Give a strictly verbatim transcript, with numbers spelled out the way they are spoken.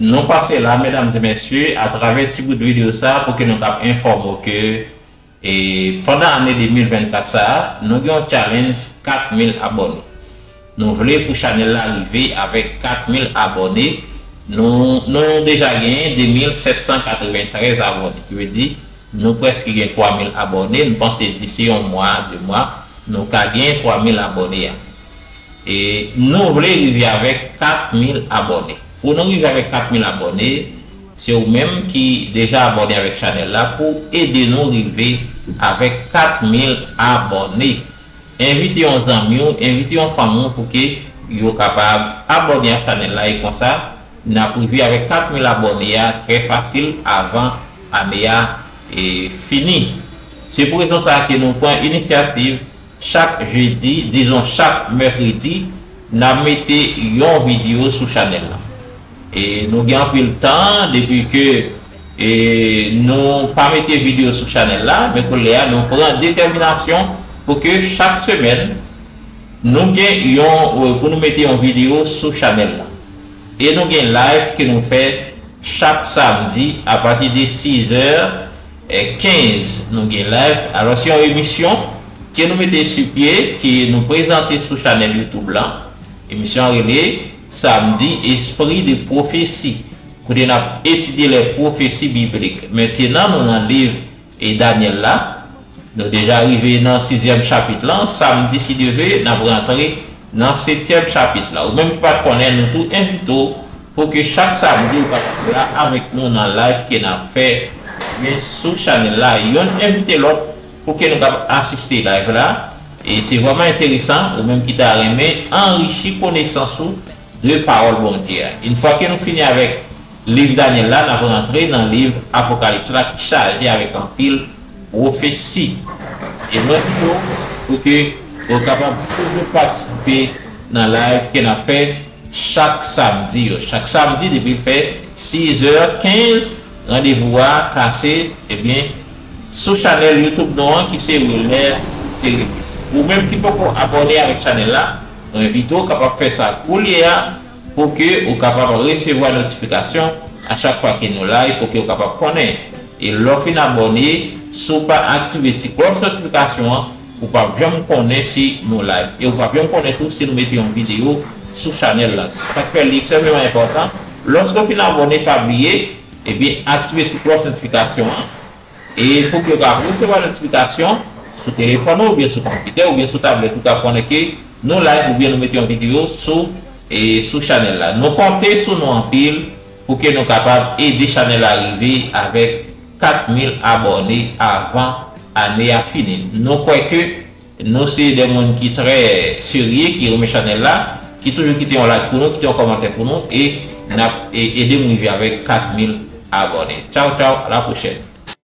Nou pase la, medam e mesye, atravè ti bout videyo sa, pou ke nou kab enfòme w ke, e, pandan ane de mil vennkat sa a, nou gen yon challenge kat mil abòne. Nou vle pou chanèl la rive avèk kat mil abòne. Nou, nou deja genyen de mil sèt san katreventrèz abòne. Ki vle di, nou prèske gen twa mil abòne. Nou panse disi yon mwa, de mwa, nou ka gen twa mil abòne a. E nou vle rive avèk kat mil abòne. Pou nou rive avèk kat mil abòne, se ou menm ki deja abòne avèk chanèl la pou ede nou rive avèk kat mil abòne. Envite yon zanmi w, envite yon fanmi w pou ke yo kapab abòne a chanèl la e konsa, n ap rive avèk kat mil abòne a trè fasil avan ane a, e, fini. Se pou rezon sa a ke nou pran inisyativ chak jedi, dizon chak mèkredi, n ap mete yon videyo sou chanèl la. E nou gen anpil tan depi ke, e, nou pa mete videyo sou chanèl la, men kounye a nou pran detèminasyon pou ke chak semèn nou gen yon, e, pou nou mete yon videyo sou chanèl la. E nou gen live ke nou fè chak samdi apati de sizè kenz. Nou gen live. Alò, se yon emisyon ke nou mete sou pye, ke nou prezante sou chanèl YouTube lan. Emisyon an rele Samdi Espri de Pwofesi, kote n ap etidye lè pwofesi biblik. Mentenan, nou nan liv e Danyèl la. Nou deja rive nan sizyèm chapit lan. Samdi, si Dye vle, n ap rantre nan setyèm chapit la. Ou menm ki pa t konnen, nou tou envite w pou ke chak samdi ou kapab la avèk nou nan live ke n ap fè, men sou chanèl la. Yonn envite lòt pou ke nou kapab asiste live la. E se vrèman enteresan, ou menm ki ta renmen anrichi konesans ou de pawòl Bondye a. Yon fwa ke nou fini avèk liv Danyèl la, n ap rantre nan liv Apokalips la ki chaje avèk anpil pwofesi. E mwen di nou pou ke ou kapab toujou patisipe nan live ke n ap fè chak samdi yo. Chak samdi depi l fè sizè kenz, randevou a kase, ebyen, sou chanèl YouTube nou an ki se Wilner Cerebus. Ou menm ki poko abòne avèk chanèl la, nou envite w kapab fè sa kounye a pou ke ou kapab resevwa notifikasyon a chak fwa ke nou live, pou ke ou kapab konnen. E lè w fin abòne, si w pa aktive ti klòch notifikasyon an, ou p ap janm konnen si nou live. E ou p ap janm konnen tou si nou mete yon videyo sou chanèl la. Sa k fè li ekstrèmeman enpòtan. Lòske w fin abòne, pa bliye, ebyen, aktive ti klòch notifikasyon an. E pou ke w ka resevwa notifikasyon sou telefòn ou, oubyen sou konpitè, oubyen sou tablèt ou, ka konnen ke nou live oubyen nou mete yon videyo sou, e, sou chanèl la. Nou konte sou nou anpil pou ke nou kapab ede chanèl la rive avèk kat mil abòne avan ane a fini. Nou kwè ke nou se de moun ki trè serye, ki renmen chanèl la, ki toujou kite yon like pou nou, kite yon kòmantè pou nou, e n ap, e, ede m rive avèk kat mil abòne. Tchaw, tchaw, a la pwochèn.